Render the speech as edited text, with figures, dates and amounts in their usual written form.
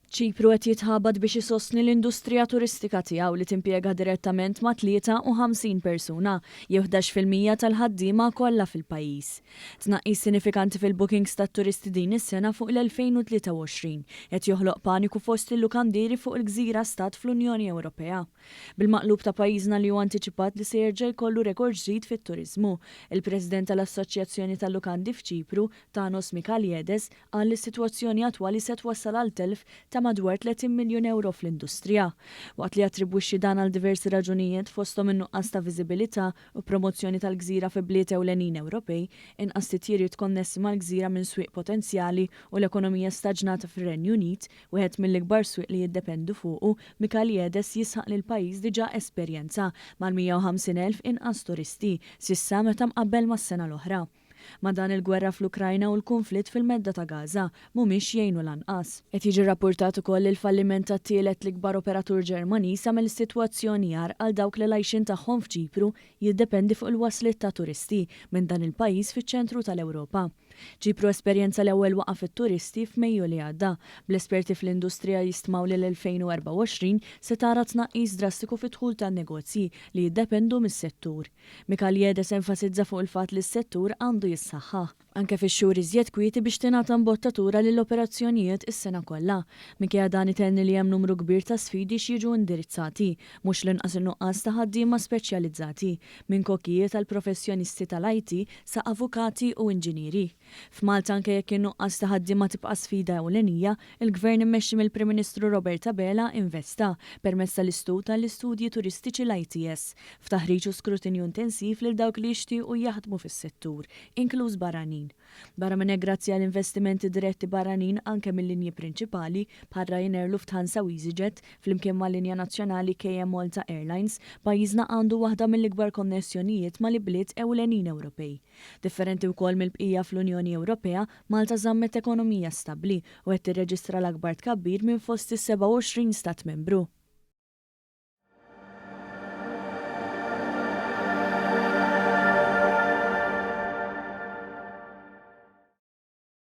Ċipru qed jitħabat biex isostni l-industrija turistika tiegħu li timpjega direttament ma' 53 persuna, jew 11% tal-ħaddiema kollha fil-pajjiż. Tnaqqis sinifikanti fil-bookings tat-turisti din is-sena fuq l-2023 qed joħloq paniku fost il-lukandieri fuq il-gżira stat fl-Unjoni Ewropea. Bil-maqlub ta' pajjiżna li hu antiċipat li se jerġa' jkollu rekord ġdid fit-turiżmu, il-President tal-Assoċjazzjoni tal-Lukandi f'Ċipru, Thanos Michaelides, Qal li s-sitwazzjoni attwali se twassal għal telf ta' madwar 30 miljun ewro fl-industrija. Waqt li jattribwixxi dan għal diversi raġunijiet fosthom in-nuqqas ta' viżibilità u promozzjoni tal-gżira fi bliet ewlenin Ewropej, inqas titjiriet konnessi mal-gżira minn swieq potenzjali u l-ekonomija staġnata fir-Renju Unit, wieħed mill-ikbar swieq li jiddependu fuqu, Michaelides jisħaq li l-pajjiż diġà esperjenza mal-150,000 inqas turisti s'issa meta mqabbel mas-sena l-oħra. Ma' dan il-gwerra fl-Ukrajna u l-kunflitt fil-Medda ta' Gaza mhumiex jgħinu lanqas. Qed jiġi rrappurtat ukoll li l-falliment tat-tielet l-ikbar operatur Ġermaniż għamel is-sitwazzjoni agħar għal dawk li l-għajxien tagħhom f'Ċipru jiddependi fuq il-wasliet ta' turisti minn dan il-pajjiż fiċ-ċentru tal-Ewropa. Ċipru esperjenza l-ewwel waqgħa fit-turisti f'Mejju li għadda, bl-esperti fl-industrija jistmaw li l-2024 se tara tnaqqis drastiku fid-dħul tan-negozji li jiddependu mis-settur. Michaelides enfasizza fuq il-fatt li s-settur għandu jissaħħaħ, anke fix-xhur iżjed kwieti biex tingħata imbottatura lill-operazzjonijiet is-sena kollha. Minkejja dan itenni li hemm numru kbir ta' sfidi x'jiġu indirizzati, mhux l-inqas in-nuqqas ta' ħaddiema speċjalizzati, minn kokijiet għal professjonisti tal-IT sa avukati u inġinieri. F'Malta anke jekk in-nuqqas ta' ħaddiema tibqa' sfida ewlenija, il-Gvern immexxi mill-Prim Ministru Robert Abela investa, permezz tal-Istut għall-Istudji Turistiċi l-ITS, f'taħriġ u skrutinju intensiv lil dawk li jixtiequ jaħdmu fis-settur, inkluż barranin. Barra minn hekk grazzi għal investimenti diretti barranin anke mil-linji prinċipali, bħal Ryanair, Lufthansa u EasyJet, flimkien mal-linja nazzjonali KM Malta Airlines, pajjiżna għandu waħda mill-ikbar konnessjonijiet mal-ibliet ewlenin Ewropej. Differenti wkoll mill-bqija fl-Unjoni Ewropea, Malta żammet ekonomija stabbli u qed tirreġistra l-akbar tkabbir minn fost is-27 stat membru.